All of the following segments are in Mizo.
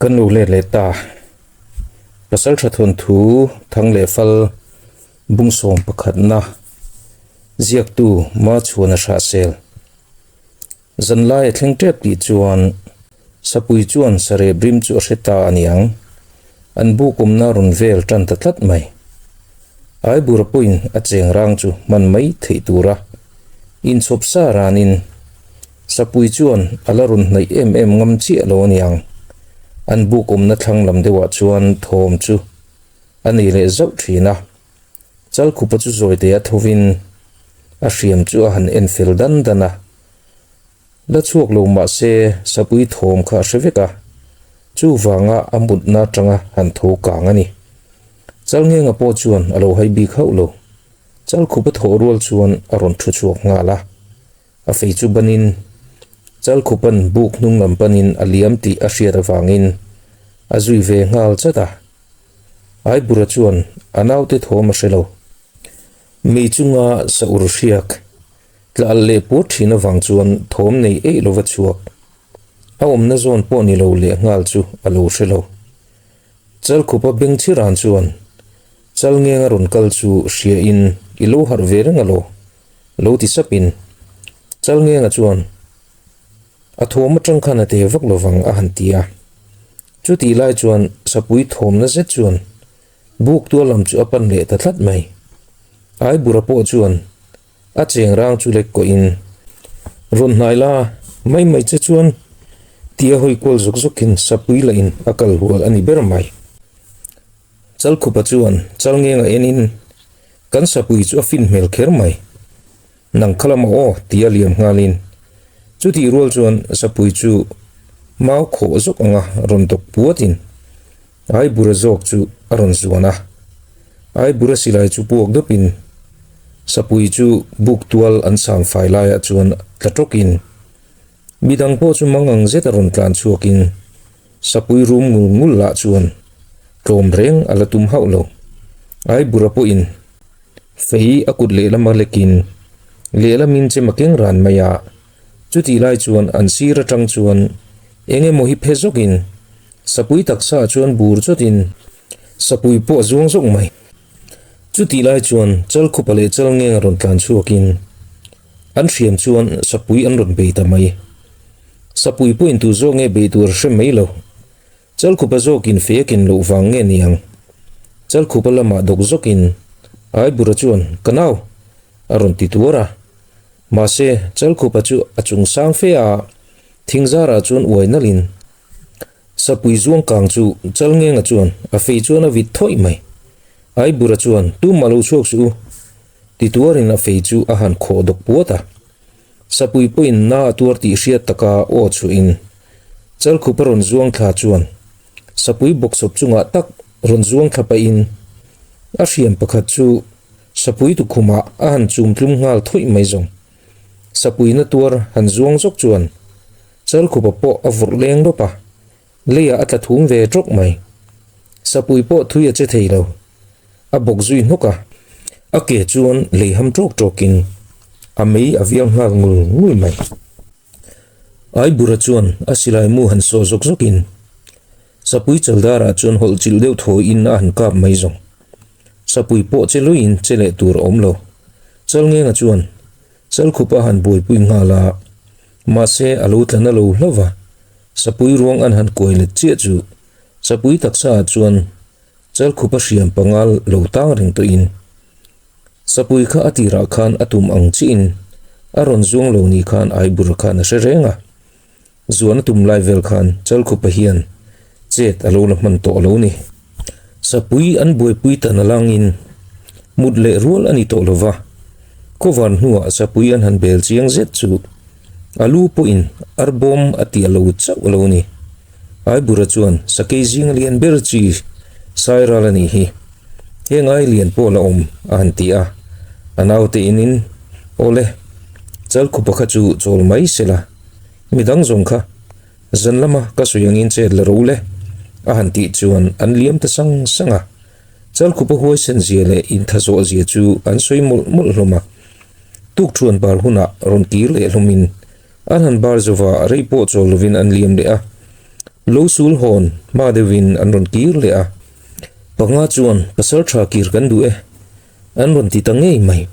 Kan lo let leh ta. Pasaltha thawnthu thang leh fal bungsawm pakhatna ziaktu Machhuana Hrahsel. Zanlai a thleng tep tih chuan Sapui chuan sarep rim chu a hre ta a niang. An buk awmna rawn vel tan ta tlat mai. Aibura pawhin a cheng rang chu hman mai theih tura inchhawp sa ranin Sapui chuan a la rawn hnaih em em ngam chiah lo a niang. An buk awmna thlang lam deuhah chuan thawm chu a nei leh zauh thin a. Chalkhupa chu zawite a thovin a hriam chu a han en fel dan dan a. La chhuak lo mah se sapui thawm kha a hre vek a, chuvanga a mutna atanga han tho kang a ni. Chalngenga pawh chuan a lo hai bik hauh lo. Chalkhupa thawh rual chuan a rawn thu chhuak nghal a. A fei chu banin Chalkhupan buk hnung lam panin a liam tih a hriat avangin a zui ve nghal chat a. Aibura chuan a naute thawm a hre lo. Mi chunga sa ur hriak tla alh leh puat thin avang chuan thawm nei eih lova chhuak. A awmna zawn pawh ni lo leh nghal chu a lo hre lo. Chalkhupa beng chhiran chuan Chalngenga rawn kal chu hriain i lo harh ve reng alo lo ti sapin Chalngenga chuan A thawm atang khan a te vak lovang a han ti a. Chutih lai chuan sapui thawmna zet chuan buk tual lam chu a pan leh ta tlat mai. Aibura pawh chuan a cheng rang chu lek kawhin, Rawn hnai la, mai mai che chuan tia hawi kual zawk zawkin sapui lahin a kal hual a ni ber mai. Chalkhupa chuan Chalngenga enin, Kan sapui chu a fin hmel kher mai. Nang kha lama aw tia liam nghalin chutih rual chuan sapui chu mau khawh zawk anga rawn dawk puatin Aibura zawk chu a rawn zuan a. Aibura silai chu puak dawpin sapui chu buk tual an sang fai laiah chuan tla tawkin midang pawh chu mang ang zeta rawn tlan chhuakin sapui rum ngul ngul lah chuan tlawm reng a la tum hauh lo. Aibura pawhin Fei a kut lehlama lekin lehlamin chem a keng ran mai a, chutih lai chuan an sir atang chuan eng emaw hi phe zawkin sapui taksa ah chuan bur chawtin sapui pawh a zuang zawk mai. Chutih lai chuan Chalkhupa leh Chalngenga rawn tlan chhuakin an hriam chuan sapui an rawn bei ta mai. Sapui pawhin tu zawk nge bei tur a hre mai lo. Chalkhupa zawkin fei a ken loh vang nge niang? Chalkhupa lamah dawk zawkin Aibura chuan, Ka nau! a rawn ti tuar a. Mahse, Chalkhupa chu a chung sang fe a, thingzarah chuan uai nalhin sapui zuang kang chu Chalngenga chuan a fei chuan a vit thawih mai. Aibura chuan, Tumah lo chhuak suh u! ti tuarin a fei chu a han khawh dawk puat a. Sapui pawhin na a tuar tih hriat taka aw chhuahin Chalkhupa rawn zuang thla chuan Sapui bawksawp chungah tak rawn zuang thla pahin a hriam pakhat chu Sapui tukhumah a han chum tlum nghal thawih mai zawng. Sapui na tuar han zuang zawk chuan Chalkhupa pawh a vawrh leng lawp a, leiah a tla thum ve tawk mai. Sapui pawh thui a che thei lo. A bawk zui hnawk a, a ke chuan lei ham tawk tawkin a mei a vial nghal ngul ngul mai. Aibura chuan a silai mu han saw zawk zawkin Sapui chaldara chuan hawlh chilh deuh thawiin a han kap mai zawng. Sapui pawh che luiin che leh tur a awm lo. Chalngenga chuan Chalkhup a han buaipui nghal a, mahse a lo tla na lo hlauh va, Sapui ruang an han kuai let chiah chu Sapui taksa ah chuan Chalkhupa hriam pangal lo tang reng tawhin Sapui kha a tirah khan a tum ang chiin a rawn zuang lo ni khan Aibura khan a hre reng a. Zuan a tum lai vel khan Chalkhupa hian chet a lo la hman tawh lo ni. Sapui an buaipui ta na langin mut leh rual a ni tawh lo va, khawvar hnuah Sapui an han bel chiang zet chu a lu pawhin arbawm a tiah lo chauh a lo ni. Aibura chuan sakei zinga lian ber chi Sairal a nih hi. Heng ai lian pawh la awm a han ti a, a naute inin, Awle, Chalkhupa kha chu chawl mai sela, midang zawng kha zan lama ka sawi angin chet la ro le, a han tih chuan an liam ta sang sang a. Chalkhupa huaisen zia leh intha zawh zia chu an sawi mawlh mawlh hlawm a. Tukṭhuan bar hunah rawn kir leh hlawmin An han bar zova rei pawh chawl lovin an liam leh a. Lo sul hawn hma deuhin an rawn kir leh a, panga chuan pasal tha kir kan duh e an rawn ti ta ngei mai.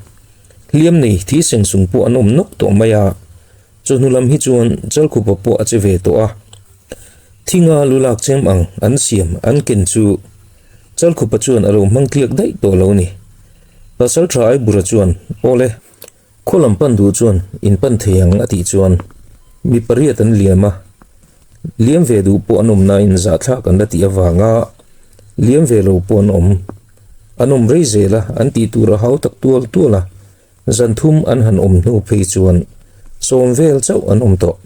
Hliam nei thi seng sung pawh an awm nawk tawh mai a, chawhnu lam hi chuan Chalkhupa pawh a che ve tawh a. Thinga lu lak chem ang an siam an ken chu Chalkhupa chuan a lo hmang tliak daih tawh lo ni. Pasal tha Aibura chuan, Awle, Khaw lam pan duh chuan in pan thei ang a tih chuan mi pariat an liam a, liam ve duh pawh an awm nain zahthlak an la tih avanga liam ve lo pawh an awm. An awm rei zel a, an tih tur a hau tak tual tual a, zan thum an han awm hnu phei chuan sawm vel chauh an awm tawh.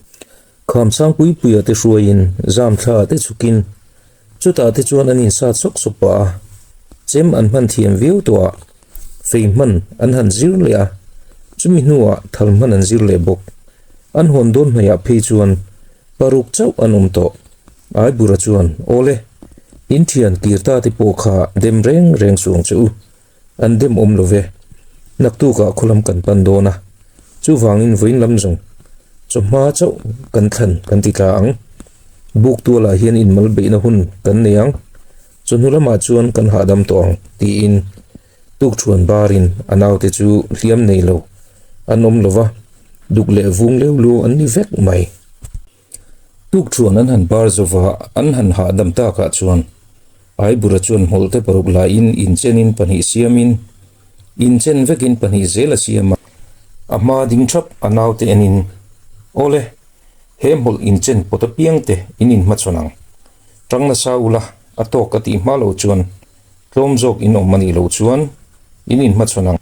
Khamsang Puipuia te hruaiin Zamthla te chhukin Chutah te chuan an insat sawk sawk pah a, chem an hman thiam viau tawh a, fei hman an han zir leh a, chumi hnuah thal hman an zir leh bawk. An hawn dawn hnaihah phei chuan paruk chauh an awm tawh. Aibura chuan, Awle, in thian kir ta te pawh kha dem reng reng suh ang che u, an dem awm lo ve. Naktukah khawlam kan pan dawn a, chuvangin vawiin lam zawng chawhma chauh kan thlan kan ti tla ang. Buk tualah hian inmal beihna hun kan nei ang, chawhnu lamah chuan kan hahdam tawh ang, tiin tukṭhuan barin a naute chu hliam nei lo an awm lo va, duk leh vung leu lu an ni vek mai. Tukṭhuan an han bar zova an han hahdam takah chuan Aibura chuan hmawlhte paruk laiin inchenin pahnih siamin inchen vekin pahnih zel a siam a, a hma ding thap a naute enin, Awle, he hmawlh inchen pawt apiangte in inhmachhawn ang. Tang nasa ula, a tawk a tih hma lo chuan tlawm zawk in awm a nih loh chuan in inhmachhawn ang.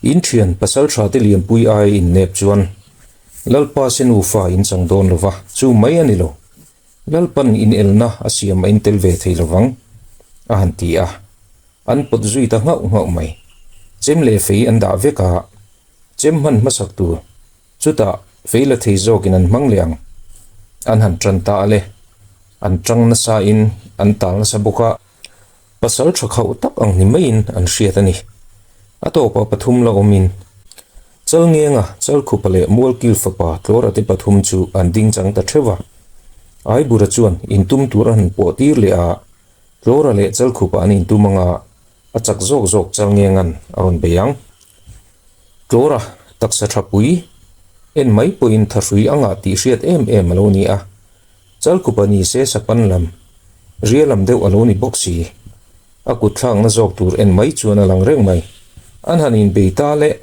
In thian pasal tha te lianpui ai in nep chuan Lalpa se nufa in chang dawn lo va, chu mai a ni lo. Lalpan in elna a siam a in tel ve thei lo vang, a han ti a. An pawt zui ta nghauh nghauh mai. Chem leh fei an dah vek a, chem hman hmasak tur chutah fei la thei zawkin an hmang leh ang. An han tan ta a le. An tang nasa in an tal nasa bawk a. Pasal tha khauh tak ang ni maiin an hriat a ni. A tawpah pathum la awmin Chalngenga, Chalkhupa leh Mualkil fapa Tlawra te pathum chu an ding chang ta theuh a. Aibura chuan intum tur a han pawh tir leh a, Tlawra leh Chalkhupa an intum anga a chak zawk zawk Chalngenga'n a rawn bei ang. Tlawra taksa tha pui en mai pawhin thahrui anga tih hriat em em a lo ni a. Chalkhupa ni se sapan lam, ria lam deuh a lo ni bawk si. A kut thlakna zawk tur en mai chuan a lang reng mai. An han inbei ta leh,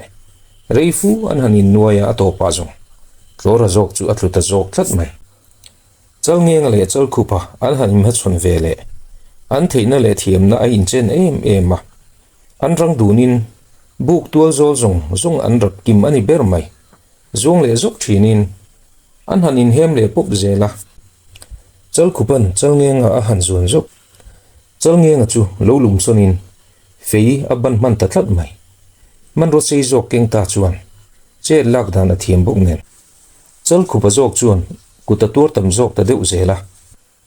rei fu an han innuai a, a tawpah zawng Tlawra zawk chu a tlu ta zawk tlat mai. Chalngenga leh Chalkhupa an han inhmachhawn ve leh, an theihna leh thiamna a inchen em em a. An rang dunin buk tual zawl zawng zawng an rap kim a ni ber mai. Zuang leh zawk thinin an han inhem leh pawp zel a. Chalkhupan Chalngenga a han zuan zawk. Chalngenga chu lo lumsawnin fei a ban hman ta tlat mai. Hmanraw sei zawk keng ta chuan chet lak dan a thiam bawk nen. Chalkhupa zawk chuan kut a tuar tam zawk ta deuh zel a.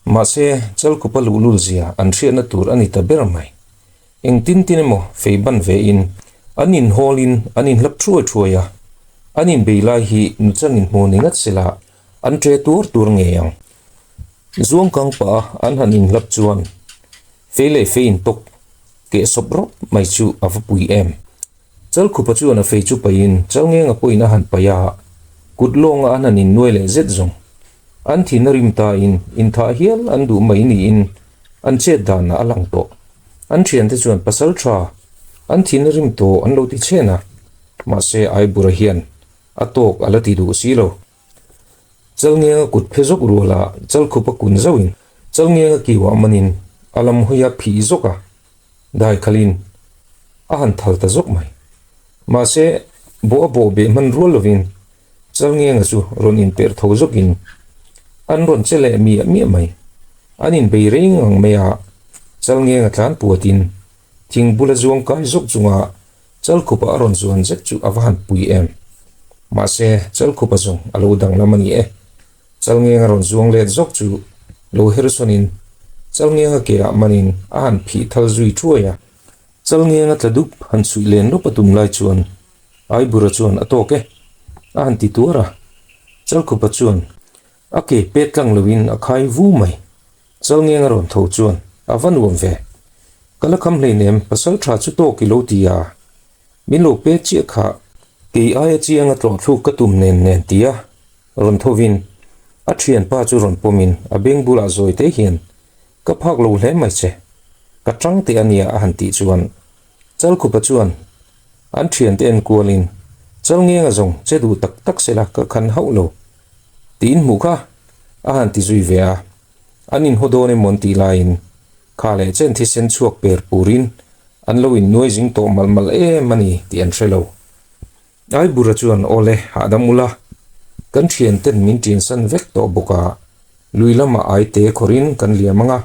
Mahse, Chalkhupa luhlul zia an hriatna tur a ni ta ber mai. Engtin tin emaw fei ban ve in, an inhawl in an inhlap thuai thuai a, an inbei lai hi nuchangin hmu ni ngat sela an ṭe tur tur ngei ang. Zuangkang pah a an han inhlap chuan fei leh fei intawk keh sawp rawp mai chu a va pui em. Chalkhupa chuan a fei chu paihin Chalngenga pawhin a han paih a, kut lawnga an han innuai leh zet zawng. An thin a rim tain inthah hial an duh mai niin an chet danah a lang tawh. An thiante chuan pasal tha an thin a rim tawh an lo ti chhen a, mahse Aibura hian a tawk a la ti duh si lo. Chalngenga kut phe zawk ruala Chalkhupa kun zauhin Chalngenga kiuah manin a lam hawi a phih zawk a. Dai khalin a han thal ta zawk mai. Mahse, bawh a bawh beh hman rual lovin Chalngenga chu rawn inperh tho zawkin an rawn che leh miah miah mai. An inbei rei ngang mai a, Chalngenga tlan puatin thing bula zuang kai zawk chunga Chalkhupa a rawn zuan zet chu a va han pui em. Mahse, Chalkhupa zawng a lo danglam a ni e. Chalngenga rawn zuang let zawk chu lo hersawnin Chalngenga ke ah manin a han phih thal zui thuai a. Chalngenga tla dup han chhuih len lawp a tum lai chuan Aibura chuan a tawk e a han ti tuar a. Chalkhupa chuan a ke pet tlang loin a khai vu mai. Chalngenga rawn tho chuan, A va nuam ve. Ka la kham hleinem, pasal tha chu tawk i lo ti a. Min lo pek chiah kha. Kei aia chianga tlawh thluk ka tum nen nen ti a rawn thovin a thianpa chu rawn pawmin a beng bulah zawi te hian, Ka phak lo hle mai che. Ka tang teh a nia a han tih chuan Chalkhupa chuan an thiante en kualin, Chalngenga zawng che duh tak tak sela ka khan hauh lo tiin hmuh kha a han ti zui ve a. An inhaw dawn emaw an tih laiin kha leh chen thisen chhuak per purin an lo innuai zing tawh malh malh em a ni tih an hre lo. Aibura chuan aw le, hahdam ula, kan thianten min ṭinsan vek tawh bawk a, lui lamah aite khawrin kan liam ang a,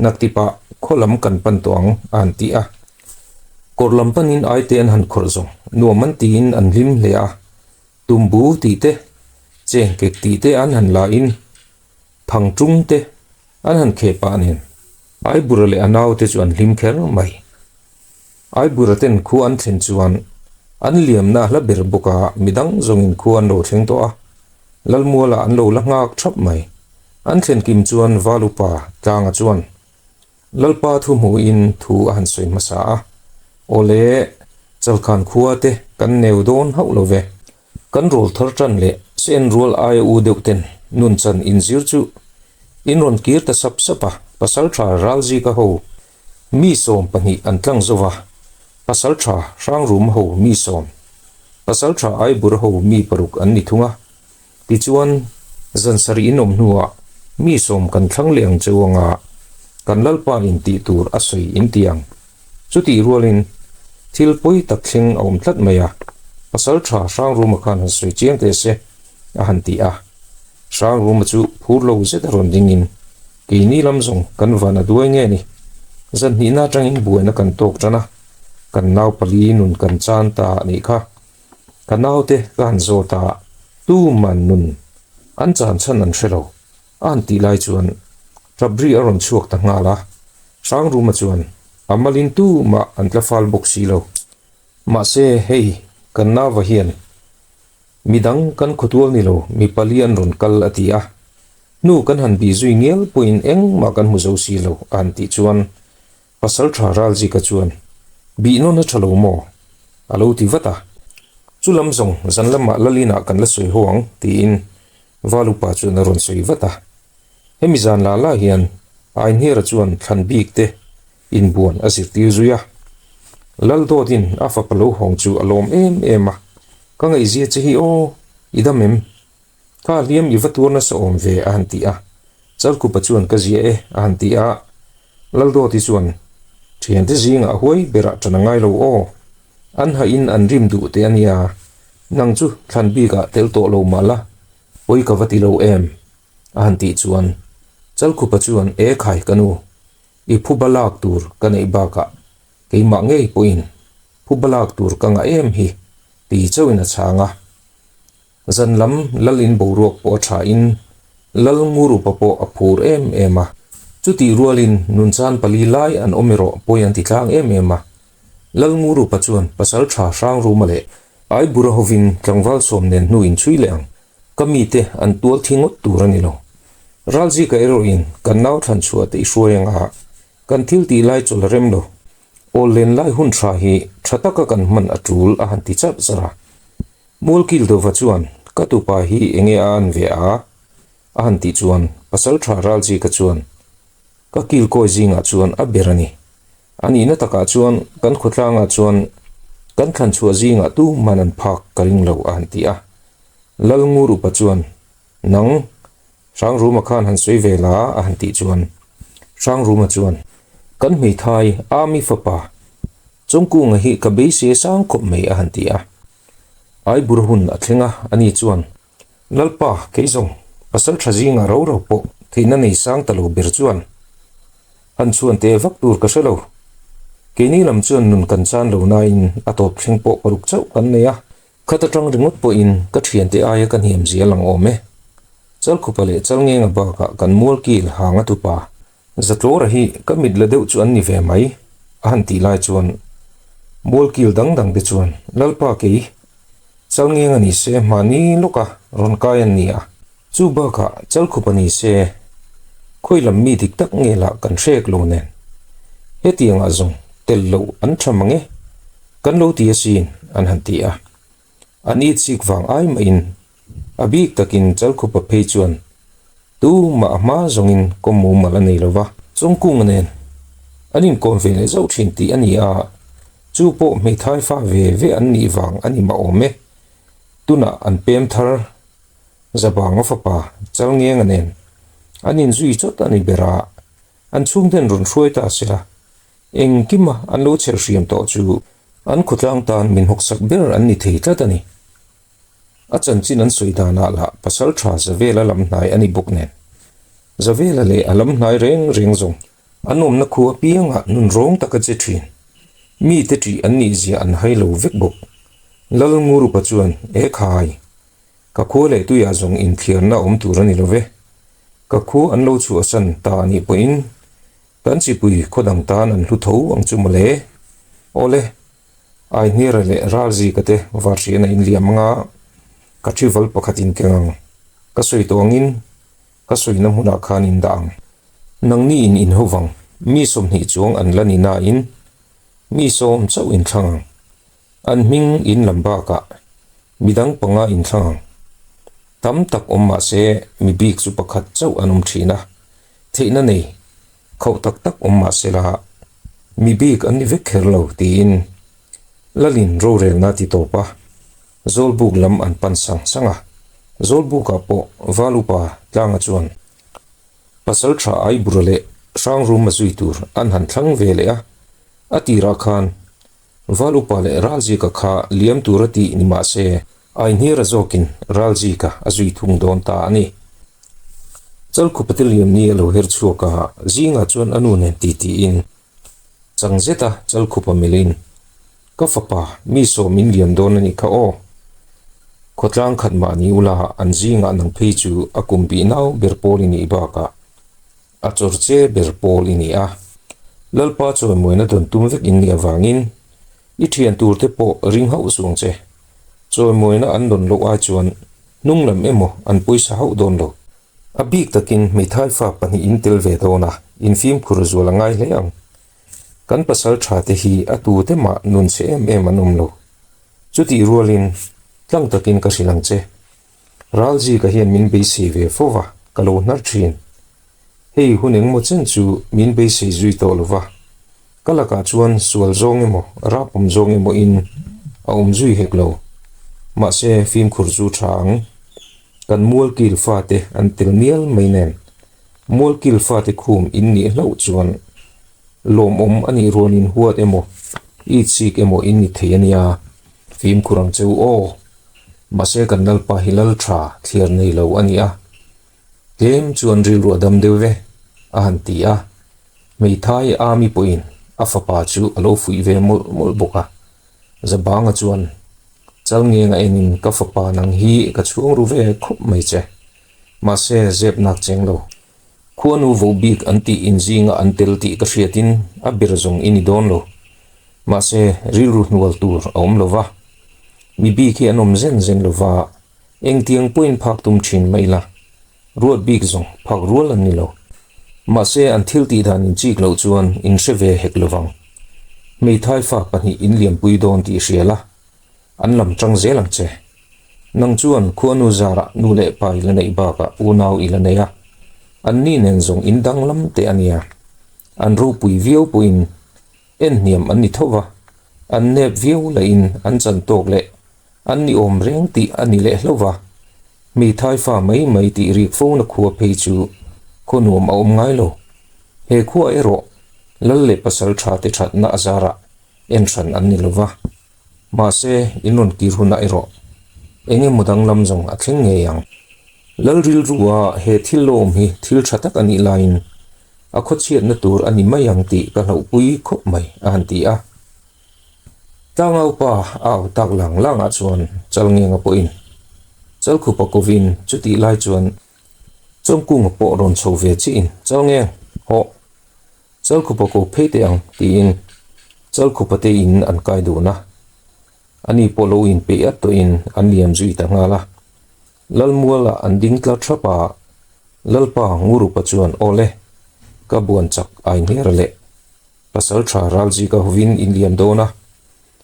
naktipah khaw lam kan pan tawh ang a han ti a. Kawr lam panin aite an han khawrh zawng, nuam an tiin an hlim hle a, tumbu tih te, chengkek tih te an han la in, Thang tung te an han kheh pah nen Aibura leh a naute chu an hlim kher mai. Aibura ten khua an thlen chuan an liamna a hla ber bawk a, midang zawngin khua an lo thleng tawh a, Lalmualah an lo la nghak thap mai. An thlen kim chuan Valupa tlanga chuan Lalpa thu hmuhin thu a han sawi hmasa a, Awle, Chalkhan khua te kan neu dawn hauh lo ve. Kan rawl thar tan leh sen rual aia u deuh ten nun chan inzir chu in rawn kir ta sap sap a, Pasaltha Ralzika ho mi 12 an tlang zo va, Pasaltha Hrangruma ho mi sawm, Pasaltha Aibura ho mi paruk an ni thung a. Tichuan, zan sarih in awm hnuah mi sawm kan thlang leh ang cheu anga kan Lalpa in tih tur a sawi in ti ang. Chutih rualin thil pawi tak thleng a awm tlat mai a, pasal tha Hrangruma khan han sawi chiang teh se a han ti a. Hrangruma chu phur lo zet a rawn dingin, Keini lam zawng kan van a duai nge ni? Zan hnihna atangin buaina kan tawk tan a, kan nau pali nun kan chan ta a nih kha. Ka naute ka han zawt a, tuman nun an chan chhan an hre lo. A han tih lai chuan Ṭapri a rawn chhuak ta nghal a, Hrangruma chuan a malin tumah an tla fal bawk si lo. Mahse, hei kan nauva hian midang kan khawtual ni lo mi pali an rawn kal a ti a, hnu kan han bih zui ngial pawhin engmah kan hmu zo si lo a han tih chuan Pasalṭha Ralzika chuan bih nawn a ṭha lo maw? a lo ti vat a. Chu lam zawng zan lamah Lalinah kan la sawi ho ang tiin Valupa chuan a rawn sawi vat a. Hemi zan lah lah hian Ainhera chuan thlan bik te inbuan a zirtir zui a. Laldawtin a fapa lo hawng chu a lawm em em a, Ka ngaihzia che hi aw, i dam em? Kha hliam i va tuar nasa awm ve a han ti a. Chalkupa chuan ka zia e a han ti a. Laldawti chuan, Thiante zingah huai berah ṭan a ngai lo aw. An hahin an rim duh teh a nia. Nang chu thlan bikah tel tawh lo mah la, pawi ka va ti lo em? a han tih chuan Chalkhupa chuan, E khai ka nu, i phuba lak tur ka neih bakah keimah ngei pawhin phuba lak tur ka ngah em hi ti chauhin a chhang a. Zan lam lal in boruak pawh a tha in lal ngur upa pawh a phur em em a. Chutih rualin nunchan pali lai an awm erawh pawi an ti tlang em em a. Lal ngur upa chuan pasal tha hrang ruma leh Aibura hovin tlangval sawm nen hnu in chhui leh ang. Ka mite an tual thi ngawt tur a ni lo. Ralzika erawhin kan nau thlan chhuah te i hruai ang a, kan thil tih lai chawlh a rem lo. Awl len lai hun tha hi tha taka kan hman a tul a han ti charh charh a. Mualkildova chuan, Ka tupa hi enge a an ve a? a han tih chuan Pasal tha Ralzika chuan, Ka kilkawi zingah chuan a ber a ni. A nihna takah chuan kan khawtlangah chuan kan thlan chhuah zingah tuman an phak ka ring lo a han ti a. Lalngur upa chuan, Nang, Hrangruma khan han sawi ve la a han tih chuan Hrangruma chuan, Kan hmeithai Ami fapa Chawngkunga hi ka beisei sang khawp mai a han ti a. Aibur hun a thleng a, ani chuan, Lalpa, kei zawng, pasal tha zinga ro ro pawh theihna nei sang ta lo ber chuan han chhuan teh vak tur ka hre lo. Keini lam chuan nun kan chan lo nain a tawp thleng pawh paruk chauh kan nei a. Khat atang ringawt pawhin ka thiante aia ka hniam zia lang awm e. Chalkhupa leh Chalngenga bakah kan mualkil hang a tupa. Zatlawra hi ka mit la deuh chu an ni ve mai, a han tih lai chuan mualkil dang dang te chuan Lalpa kei Chalngenga ni se mahni lawka rawn kai an ni a. Chu bakah Chalkhupa ni se. Khawi lam mi dik tak nge lah kan hrek lo nen. Hetiangah zawng tel loh an tha mang e, kan lo ti asin, an han ti a. An itsik vang ai mahin a bik takin Chalkhupa phei chuan tumah a hma zawngin kawm mumal a nei lo va. Chawngkunga nen an inkawm ve leh zauh thin tih a ni a, chu pawh hmeithai fa ve ve an nih vang a ni mah awm e. Tunah an pem thar Zabanga fapa Chalngenga nen an inzui chawt a ni ber a, an chhungten rawn hruai ta se la, engkima an lo chher hriam tawh chu an khawtlang tan min hawksak ber an ni thei tlat a ni. A chanchin an sawi danah lah pasal tha Zavela lam hnai a ni bawk nen. Zavela leh a lam hnai reng reng zawng an awmna khu apiangah nun rawng taka che thin. Mite ṭih an nih zia an hai lo vek bawk. Lal Ngurupa chuan, E khai! Ka khua leh tuiah zawng inthliarna awm tur a ni lo ve. Ka khua an lo chhuahsan ta a nih pawhin kan chipui khaw dang tan an hlu tho ang chu mawle. Awle, Aihnira leh Ralzika te varhrian a inliam anga ka thival pakhat in keng ang. Ka sawi tawh angin ka sawina hmunah khan in dah ang. Nangni in inho vang, mi 20 chuang an la ni nain mi 10 chauh in thlang ang. An hming in lam bakah midang panga in thlang ang. Tam tak awm mah se mi bik chu pakhat chauh an awm thin a, theihna nei khauh tak tak awm mah se la mi bik an ni vek kher lo tiin Lalin rorelna ti tawp a, Zawlbuk lam an pan sang sang a, Zawlbukah pawh Val upa Tlanga chuan pasal tha Aibura leh Hrangruma zui tur an han thlang ve leh a, a tirah khan Val upa leh Ralzika kha liam tur a tih ni mah se, Ainhira zawkin Ralzika a zui thung dawn ta a ni. Chalkhupate liam ni a lo her chhuak a, zingah chuan a nu nen ti tiin chang zeta Chalkhupa melhin, Ka fapa, mi 10 in liam dawn a nih kha aw. Khawtlang khat mahni ula an zingah nang phei chu a kum bih nau ber pawl i nih bakah, A chawr che ber pawl i ni a. Lalpa chawimuaina dawn tum vek in nih avangin i thian tur te pawh ring hauh suang che. Chawimuaina an dawn loh ai chuan hnung lam emaw an pawisa hauh dawn lo. A bik takin hmeithai fa pahnih in tel ve dawn a, in fimkhur zual a ngai hle ang. Kan pasal tha te hi a tu te mah nun chhe em em an awm lo. Chutih rualin tlang takin ka hrilh ang che. Ralzika hian min beisei ve fo va, ka lo hnar thin. Hei hun engmaw chen chu min beisei zui tawh lo va, ka lakah chuan sual zawng emaw, rapawm zawng emaw in a awm zui hek lo. Mahse fimkhur chu tha ang. Kan mualkil fate an tel mial mai nen, mualkil fate khum in nih hlauh chuan lawmawm a nih rualin huat emaw, itsik emaw in ni thei a nia, fimkhur ang che u aw. Mahse kan Lalpa hi lal tha thliar nei lo a ni a, tlem chuan rilru a dam deuh ve, a han ti a. Hmeithai Ami pawhin a fapa chu a lo fuih ve mawlh mawlh bawk a. Zabanga chuan, Chalngenga enin ka fapa nang hi ka chhuang ru ve khawp mai che. Mahse zep nak cheng lo. Khuanu vo bik an tih inzinga an tel tih ka hriatin a ber zawng i ni dawn lo. Mahse rilru hnual tur a awm lo va. Mi bik hi an awm zen zen lo va, engtiang pawhin phak tum thin mai la, ruat bik zawng phak rual an ni lo. Mahse an thil tih dan inchik loh chuan in hre ve hek lo vang. Hmeithai fa pahnih in liampui dawn tih hria la, an lam tang zel ang che. Nang chuan khuanu zarah nu leh pa i la neih bakah unau i la nei a, anni nen zawng in danglam teh a nia. An ropui viau pawhin en hniam an ni tho va, an nep viau lahin an chan tawk leh an ni awm reng tih a ni leh hlo va, hmeithai fa mai mai tih rik fona khua phei chu khaw nuam a awm ngai lo. He khua erawh lal leh pasal tha te thatna a zarah en hran an ni lo va, mahse in rawn kir hunah erawh eng emaw danglam zawng a thleng ngei ang. Lal rilrua he thil lawm hi thil tha tak a nih laiin a khawchhiatna tur a ni mai ang tih ka hlauhpui khawp mai, a han ti a. Tlangaupa a au tak lang langah chuan Chalngenga pawhin Chalkhupa kovin chutih lai chuan Chawngkunga pawh rawn chho ve chiin, Chalngeng, hawh! Chalkhupa ko phei teh ang, tiin Chalkhupa te in an kai dun a. Ani pawh lo inpeih at tawhin an liam zui ta nghal a. Lalmualah an ding tlar thap a. Lalpa Ngurupa chuan Aw le, ka buan chak Ainghera leh Pasalṭha Ralzika hovin in liam dawn a,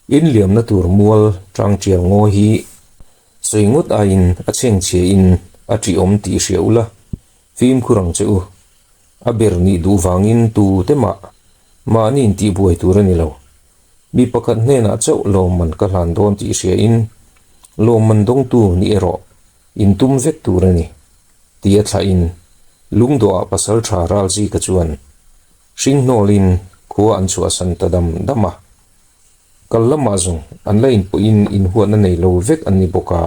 in liamna tur mual ṭangṭial ngaw hi sawi ngawt aiin a chhengchhia in a ṭihawm tih hria ula, fimkhur ang che u. A ber nih duh vangin tu te mah mahni intihbuai tur a ni lo. Mi pakhat hnenah chauh lawmman ka hlan dawn tih hria in lawmman dawngtu ni erawh in tum vek tur a ni, tia thlahin lungdawhah pasalṭha Ralzika chuan Hringhnawlin khua an chhuahsan ta dam dam a, kal lamah zawng an la inpawhin inhuatna nei lo vek an ni bawk a,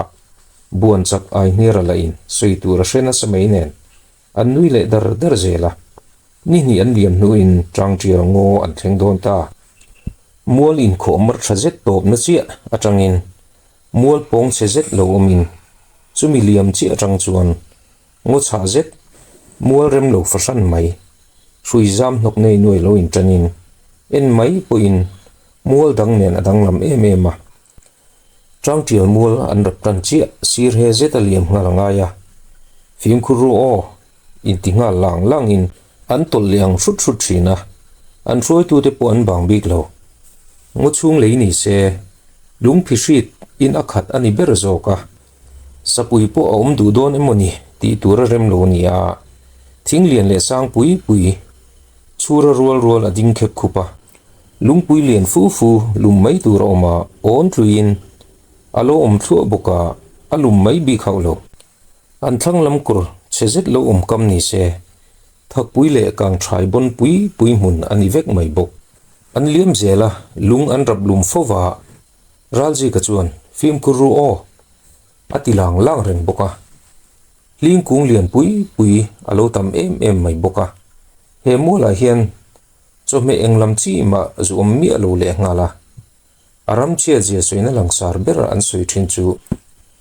buan chak Aihniara lahin sawi tur a hre nasa mai nen an nui leh dar dar zel a, ni hnih an liam hnuin Ṭangṭial ngaw an thleng dawn ta. Mual inkhawh mar ṭha zet tawpna chiah aṭangin mual pawng chhe zet lo awmin chumi liam chiah aṭang chuan Ngaw chhah zet, mual rem lo fahran mai, hrui zam hnawk nei nuai lo inṭanin, en mai pawhin mual dang nen a danglam em em a. Ṭangṭial mual an rap ṭan chiah sir he zet a liam nghal a ngai a, fimkhur ru aw, inti nghal lang langin an tawlh leh ang hrut hrut ṭhin a, an hruaitute pawh an bang bik lo. Ngaw chhung lei ni se, lungphi hrit in a khat a ni ber zawk a. Sapui pawh a awm duh dawn emaw ni tih tur a rem lo a ni a, thing lian leh sang pui pui chhura rual rual a ding khep khup a, lungpui lian fu fu lum mai tur a awm a, awn tluiin a lo awm thluah bawk a, a lum mai bik hauh lo. An thlang lam kawr chhe zet lo awm kam ni se, thakpui leh kangthai bawn pui pui hmun a ni vek mai bawk. An liam zel a, lung an rap lum fo va, Ralzika chuan, Fimkhur ru aw! a ti lang lang reng bawk a. Hling kung lian pui pui a lo tam em em mai bawk a. He mualah hian chawhmeh eng lam chi mah zu awm miah lo leh nghal a. A ram chhiat zia sawina langsar ber an sawi thin chu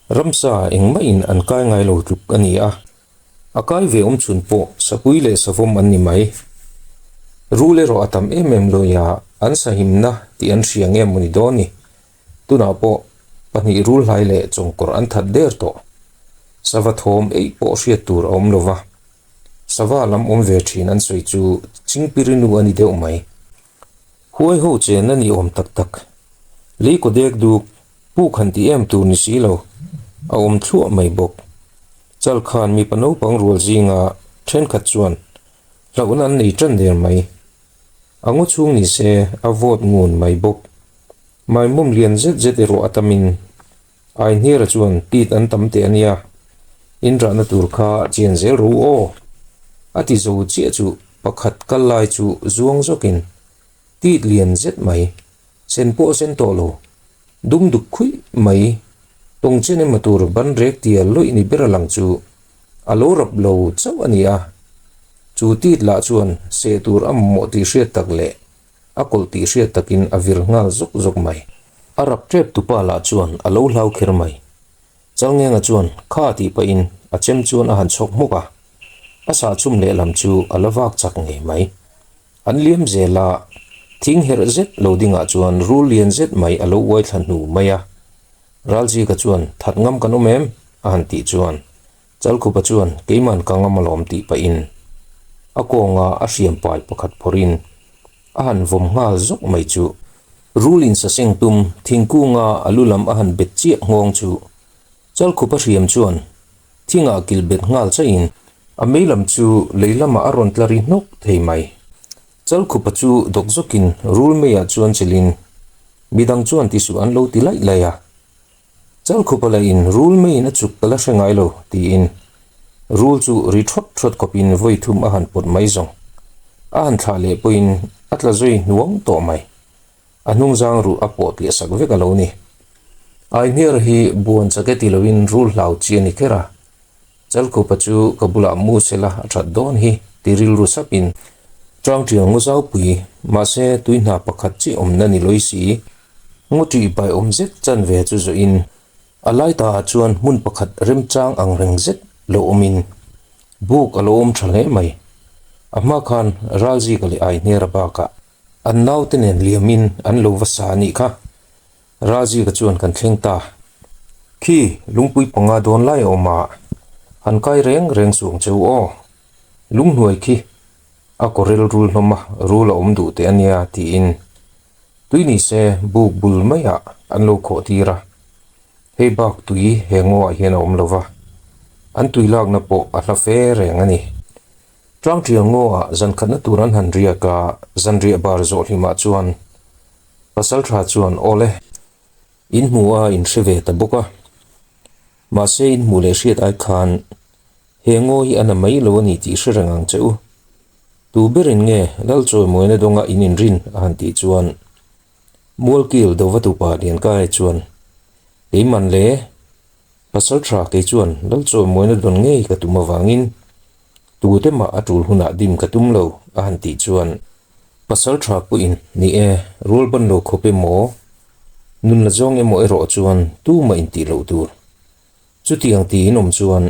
ramsa engmahin an kai ngai lo tluk a ni a. A kai ve awm chhun pawh sapui leh savawm an ni mai. Rul erawh a tam em em lawi a, an sahimna tih an hria nge mawni dawn ni. Tunah pawh pahnih rul hlai leh chawngkawr an that der tawh. Sava thawm eih pawh hriat tur a awm lo va. Sava lam awm ve thin an sawi chu Chingpirinu a ni deuh mai. Huai ho chen a ni awm tak tak. Lei kaw dek duk Puk han ti em tur ni si lo, a awm thluah mai bawk. Chal khan mipa naupang rual zinga thenkhat chuan hlauhna an nei tan der mai. A ngaw chhung ni se a vawt ngun mai bawk. Maimawm lian zet zet erawh a tamin Ainhniara chuan tit an tam teh a nia, in rahna tur kha chian zel rawh u aw, a ti zo chiah chu pakhat kal lai chu zuang zawkin tit lian zet mai Sen pawh a sen tawh lo. Dum duk khuih mai. Tawng chen emaw tur ban rek tia lawih ni ber a lang chu a lo rap lo chauh a ni a. Chu tit lah chuan seh tur a mamawh tih hriat tak leh a kawlh tih hriat takin a vir nghal zawk zawk mai. A rap tep tupa lah chuan a lo hlau kher mai. Chalngenga chuan kha tih pahin a chem chuan a han chhawk hmuk a. A sahchhum lehlam chu a la vak chak ngei mai. An liam zel a, thing herh zet lo dingah chuan rul lian zet mai a lo uai thla hnu mai a. Ralzika chuan, That ngam kan awm em? a han tih chuan Chalkhupa chuan, Keiman ka ngam alawm tih pahin a kawnga a hriam pai pakhat phawrhin a han vawm nghal zawk mai chu rul insaseng tum thingkunga a lu lam a han bet chiah nghawng chu Chalkhupa hriam chuan Thingah kilh bet nghal chaihin a mei lam chu lei lamah a rawn tla ri hnawk thei mai. Chalkhupa chu dawk zawkin rul meiah chuan chelin midang chuan ti suh an lo ti laih laih a. Chalkhupa lahin rul meiin a chuk ka la hre ngai lo tiin rul chu ri thawt thawt khawpin vawi thum a han pawt mai zawng. A han thlah leh pawhin a tla zui hnuang tawh mai. A hnungzang ruh a pawh tliah sak vek a lo ni. Aihniar hi buan chake ti loin rul hlau chi a ni kher a, Chalkhupa chu ka bulah mu sela a that dawn hi ti rilru sapin Ṭangṭial ngaw zaupui, mahse tui hna pakhat chi awmna ni lawi si, ngaw ṭih bai awm zet chan ve chu zawhin a lai ta ah chuan hmun pakhat remchang ang reng zet lo awmin buk a lo awm ṭha hle mai. A hma khan Ralzika leh Aihniara bakah An naute nen liamin an lo va sa a nih kha. Ralzika chuan kan thleng ta. Khi, lungpui panga dawn lai a awm a, han kai reng reng suh ang che u aw. Lunghnuai khi a kawrel rul hlawm a, rul a awm duh teh a nia tiin tui ni se buk bul maiah an lo khawh tir a. Hei bak tui he ngawah hian a awm lo va, an tui lakna pawh a hla fe reng a ni. Tlangtial ngawah zan khatna tur an han riak a, zanriah bar zawh hlimah chuan Pasaltha chuan aw le, in hmu a in hre ve ta bawk a, mahse in hmuh leh hriat ai khan he ngaw hi a na mai lo a ni tih hre reng ang che u. Tu berin nge Lalchawimawina dawnga in inrin a han tih chuan Mualkil Dova tupa Liankaia chuan, Keiman le, pasal tha kei chuan Lalchawimawina dawn ngei ka tum avangin tute mah a tul hunah dim ka tum lo a han tih chuan pasal tha pawhin ni e, rual ban lo khawp emaw, nun la zawng emaw erawh chuan tumah intih loh tur. Chutiang tiin awm chuan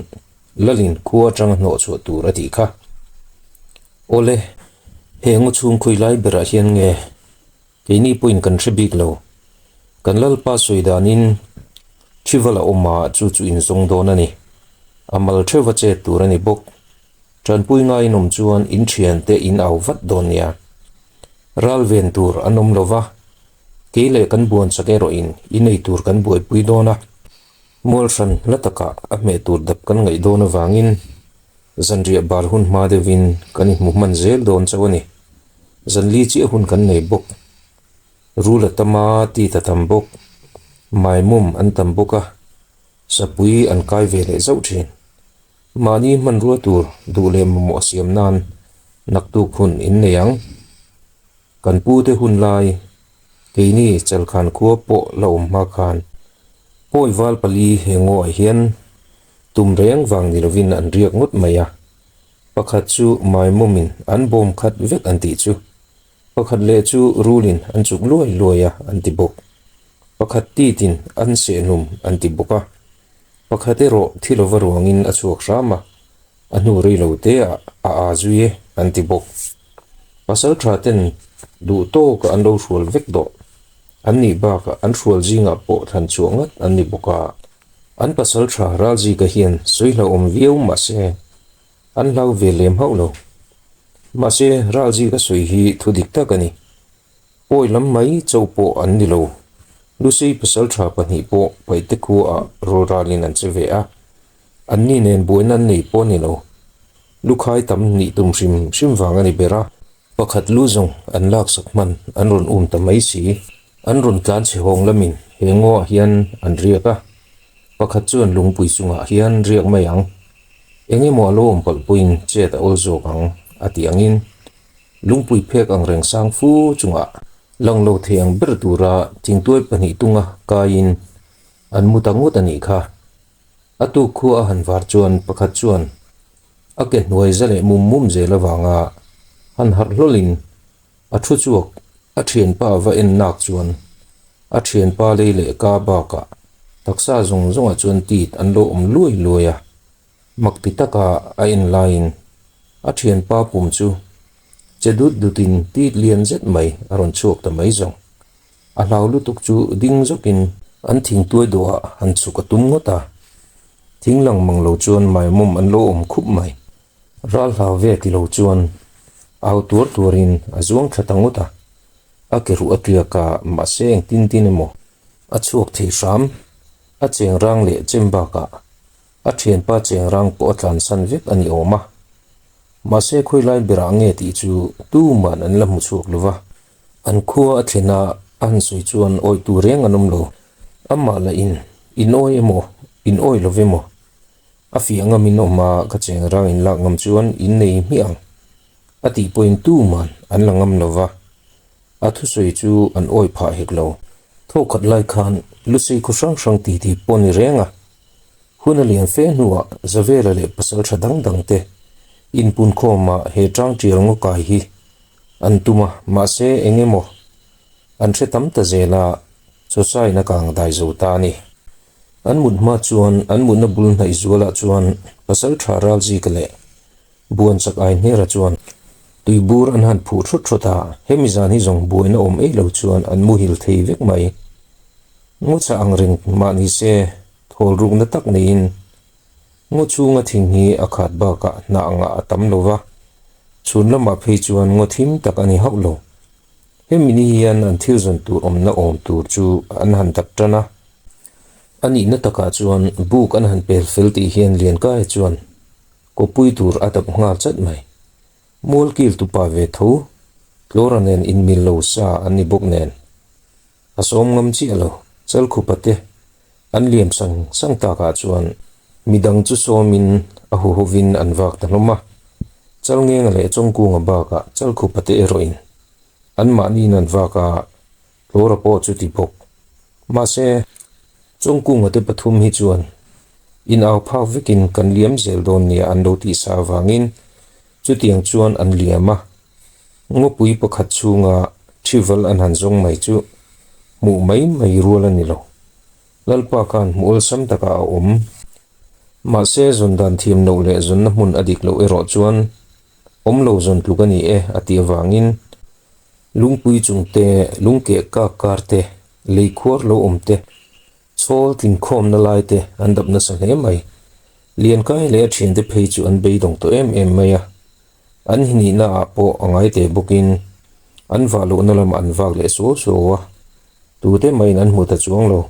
Lalin khua atanga hnawh chhuah tur a tih kha. Awle, he ngaw chhung khawi lai berah hian nge keini pawhin kan hre bik lo. Kan Lalpa sawi danin Thival a awm a, chu chu inzawng dawn a ni. A mal theuva chet tur a ni bawk. Tanpui ngaiin awm chuan in thiante in au vat dawn nia. Ral ven tur an awm lo va, kei leh kan buan chak erawhin i nei tur kan buaipui dawn a. Mual hran hla takah a hmeh tur dap kan ngaih dawn avangin zanriah bar hun hma deuhin kan inhmu hman zel dawn chauh a ni. Zanli chiah hun kan nei bawk. Rul a tam a, tit a tam bawk, maimawm an tam bawk a, sapui an kai ve leh zauh thin. Mahni hmanrua tur duh leh mamawh siam nan naktuk hun in nei ang. Kan pute hun lai, keini Chalkhan khua pawh la awm hma khan pawi val pali he ngawah hian tum reng vang ni lovin an riak ngawt mai a. Pakhat chu maimawmin an bawm khat vek an tih chu. Pakhat leh chu rulin an chuk luai luai a an ti bawk. Pakhat titin an sehhnum an ti bawk a. Pakhat erawh thi lova ruangin a chhuak hram a, a hnu rei lo te ah a aa zui e an ti bawk. Pasal tha ten duh tawka an lo hrual vek dawh an nih bakah an hrual zingah pawh thlan chhuah ngat an ni bawk a. An pasal tha Ralzika hian sawi hlauhawm viau mahse an hlau ve lem hauh lo. Mahse Ralzika sawi hi thu dik tak a ni. Pawi lam mai chauh pawh an ni lo. Lusei pasaltha pahnih pawh Paihte khuaah rawlralin an che ve a, anni nen buaina an nei pawh a ni lo. Lukhai tam nih tum hrim hrim vang a ni ber a. Pakhat lu zawng an laksak hman an rawn um ta mai si. An rawn tlan chhe hawng lamin he ngawah hian an riak a, pakhat chuan lungpui chungah hian riak mai ang. Eng emaw a lo awm palh pawhin chet a awl zawk ang a tih angin Lungpui phek ang reng sang fu chungah lang lo thei ang ber tura thingtuai pahnih tunga kaiin an mu ta ngawt a nih kha. A tuk khua a han var chuan pakhat chuan a ke hnuai za leh mum mum zel avanga han harh hlawlin a thu chhuak a thianpa va en nak chuan a thianpa lei leh ka bakah taksa zawng zawngah chuan tit an lo awm luai luai a. Mak ti taka a en laiin a thianpa pum chu che dut dutin tit lian zet mai a rawn chhuak ta mai zawng. A hlau lutuk chu ding zawkin an thingtuai dawhah han chhuk a tum ngawt a. Thing lang mang lo chuan maimawm an lo awm khup mai. Ral hlau ve ti lo chuan au tuar tuarin a zuang thla ta ngawt a. A ke ruh a tliak a, mahse engtin tin emaw a chhuak thei hram. A chengrang leh chem bakah A thianpa chengrang pawh a tlansan vek a ni awm a, mahse khawilai berah nge tih chu tuman an la hmu chhuak lo va. An khua a thlen a, a han sawi chuan awitu reng an awm lo. Amah lah in, in awi emaw, in awi lo emaw, a fiah ngam in awm a, ka chengrang in lak ngam chuan in nei hmiah ang, a tih pawhin tuman an la ngam lo va. A thusawi chu an awi phah hek lo. Thawkhat lai khan Lusei khaw hrang hrang titi pawh ni reng a, Hun a lian fe hnuah Zavela leh pasal tha dang dang te inpunkhawm ah he tang tial ngaw kai hi an tum a, mahse eng emaw an hre tam ta zel a, chawchaiin a kang dai zo ta a ni. An mut hma chuan an mutna bul hnaih zualah chuan pasal tha Ralzika leh Buanchak Ainhera chuan tuibur an han phuh thawt thawt a, hemi zan hi zawng buaina awm ei lo chuan an muhil thei vek mai. Ngawchah ang reng mah ni se thawl rukna tak neiin ngaw chhunga thing hi a khat bakah hnah ngah a tam lo va. Chhun lamah phei chuan ngaw thim tak a ni hauh lo. Hemi ni hian an thil zawn tur awmna awm tur chu an han dap tan a. A nihna takah chuan buk an han pel fel tih hian Liankaia chuan kawpui tur a dap nghal chat mai. Mualkil tupa ve tho, Tlawra nen inmil lo sa an ni bawk nen. A sawm ngam chiah lo, Chalkhupa te an liam sang sang takah chuan midang chu sawmin a huhovin an vak ta hlawm a. Chalngenga leh Chawngkunga bakah Chalkhupa te erawhin anmahniin an vak a, Tlawra pawh chu ti bawk. Mahse, Chawngkunga te pathum hi chuan in au phak vekin kan liam zel dawn nia an lo tih sa avangin chutiang chuan an liam a. Ngawpui pakhat chhunga thival an han zawng mai chu hmuh mai mai rual a ni lo. Lalpa khan hmuh awlsam takah a awm. Mahse, zawn dan thiam loh leh zawnna hmun a dik loh erawh chuan awm lo zawn tluk a ni e a tih avangin lungpui chung te, lungkeh kak kar te, lei khuar lo awm te, Chhawl tlinkhawmna lai te an dap nasa hle mai. Liankai leh a thiante phei chu an beidawng tawh em em mai a. An hinihna ah pawh a ngai teh bawkin an vah lohna lamah an vak leh suau suau a. Tute mahin an hmu ta chuang lo.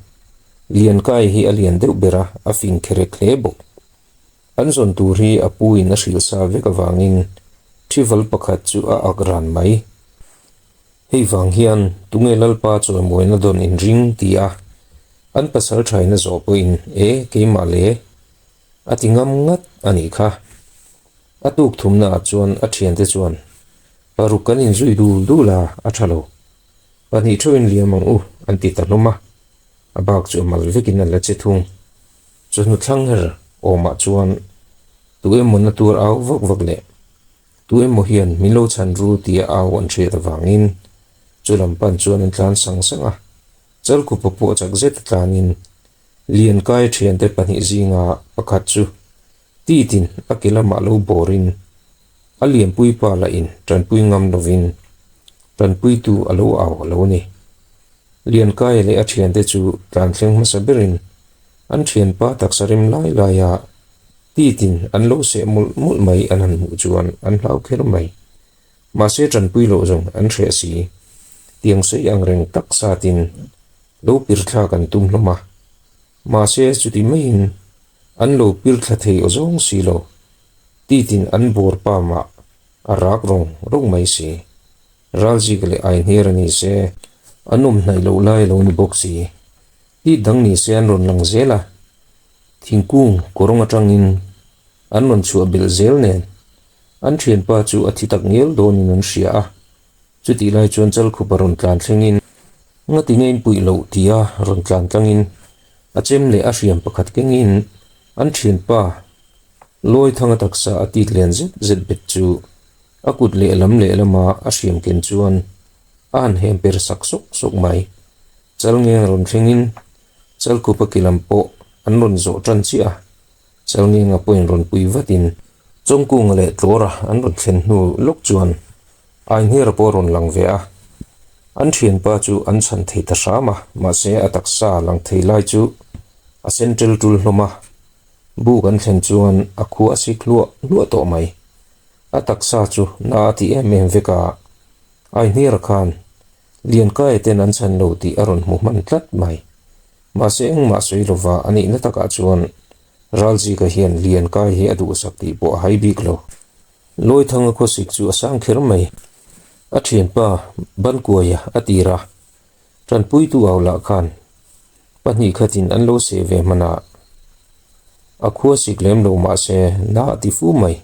Liankai hi a lian deuh ber a, a fing kherek hle bawk. An zawn tur hi a pu in a hrilh sa vek avangin thival pakhat chu a ak ran mai. Hei vang hian tunge Lalpa chawimuaina dawn inring ti a, an pasal thaina zawh pawhin e keimah le a ti ngam ngat a nih kha. A tuk thumnaah chuan a thiante chuan paruk kan inzui dul dul a, a tha lo. Pahnih theuhin liam ang u an ti ta hlawm a, a bak chu a mal vekin an la che thung. Chawhnu thlang her awmah chuan tu emaw na tur au vak vak leh Tu emaw hian min lo chhan ru tia au an hriat avangin chu lam pan chuan an tlan sang sang a. Chalkhupa pawh chak zet a tlanin Liankai thiante pahnih zinga pakhat chu titin a ke lamah lo bawrin a lianpui pa lahin tanpui ngam lovin tanpuitu a lo au a lo ni. Liankaia leh a thiante chu tlan thleng hmasa berin an thianpa taksa rem lai laia Titin an lo seh mawlh mawlh mai an han hmuh chuan an hlau kher mai. Mahse tanpui loh zawng an hreh si. Tiang sei ang reng tak satin lo pir thlak an tum hlawm a. Mahse chuti maiin an lo pir thla thei aw zawng si lo. Titin an bawr pa mah a rak rawng rawng mai si. Ralzik leh Ainhir a ni se an awm hnaih loh lai a lo ni bawk si. Tit dang ni se an rawn lang zel a. Thingkung kawrawng atangin an rawn chhuah belh zel nen an thianpa chu a thi tak ngel dawnin an hria a, chutih lai chuan Chalkhupa rawn tlan thlengin ngati nge in puih loh tia rawn tlan tlangin a chem leh a hriam pakhat kengin an thianpa Lawithanga taksa a tit len zet zet bet chu a kut lehlam lehlama a hriam ken chuan a han hem per sak sawk sawk mai. Chalngeng rawn thlengin Chalkhupa ki lam pawh an rawn zawh tan chiah a, Chalngenga pawhin rawn pui vatin Chawngkunga leh Tlawra an rawn thlen hnu lawk chuan Ainhera pawh a rawn lang ve a. An thianpa chu an chhan thei ta hram a, mahse a taksa lang thei lai chu a sen tel tul hlawm a. Buk an thlen chuan a khua a sik hluah hluah tawh mai. A taksa chu na a ti em em vek a, Ainhera khan Liankaia ten an chhan lo tih a rawn hmu hman tlat mai. Mahse engmah sawi lova a nihna takah chuan Ralzika hian Liankai hi a duhsak tih pawh a hai bik lo. Lawithanga khawsik chu a sang kher mai. A thianpa Bankuaia a tir a, tanpuitu au lah khan pahnih khatin an lo seh ve hman a, a khuasik lem lo mahse na a ti fu mai.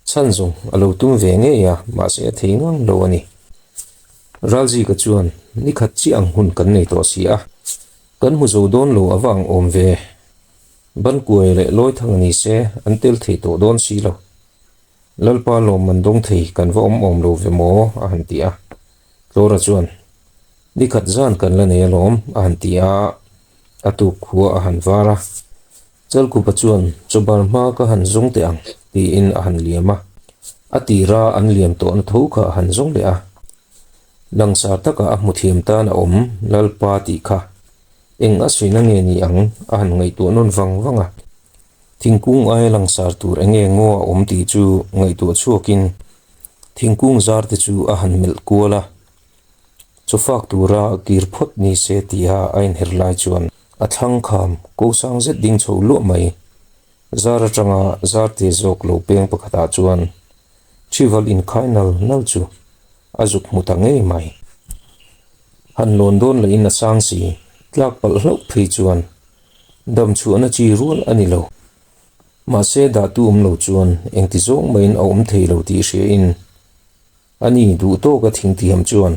Chhan zawng a lo tum ve ngei a, mahse a thei ngang lo a ni. Ralzika chuan, Ni khat chiah ang hun kan nei tawh si a, kan hmu zo dawn lo a va ang awm ve. Bankuai leh Lawithanga ni se an tel thei tawh dawn si lo. Lalpa lawmman dawng thei kan va awm awm lo ve maw? a han ti a. Tlawra chuan, Ni khat zan kan la nei alawm, a han ti a, a tuk khua a han var a. Chalkhupa chuan, Chawbar hma ka han zawng teh ang, tiin a han liam a. A tira an liam tawhna tho kha a han zawng leh a. Langsar taka a hmu thiam tan a awm Lalpa tih kha eng a suina nge ni ang a han ngaihtuah nawn vang vang a. Thingkung aia langsar tur eng nge ngaw a awm tih chu ngaihtuah chhuakin. Thingkung zar te chu a han melh kual a, chawfak tura kir phawt ni se tia a inher lai chuan a thlang kham ko sang zet ding chho luah mai. Zar atanga zar te zawk lo peng pakhatah chuan Chival inkhai nal nal chu a zuk hmu ta ngei mai. Han lawn dawn lahin a sang si, tlak palh hlauh phei chuan dam chhuahna chi rual a ni lo. Mahse dahtu awm lo chuan engti zawng maiin a awm thei lo tih hriain a ni duh tawka thingtiam chuan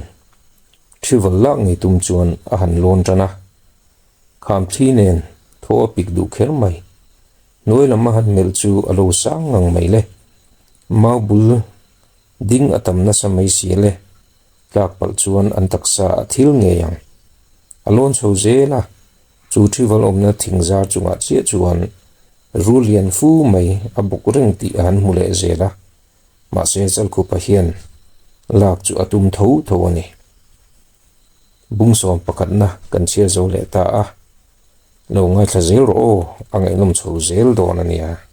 Chival lak ngei tum chuan a han lawn tan a. Kham thli nen thaw a pik duh kher mai. Hnuai lam a han melh chu a lo sang ngang mai le. Mau bul ding a tam nasa mai si le. Tlak palh chuan an taksa a thil ngei ang. A lawn chho zel a, chu thival awmna thing zar chungah chiah chuan rul lian fu mai a bawk reng tih a han hmu leh zel a. Mahse Chalkhupa hian lak chu a tum tho tho a ni. Bungsawm pakhatna kan chhiar zo leh ta a, lo ngaithla zel rawh aw, a ngaihnawm chho zel dawn a nia.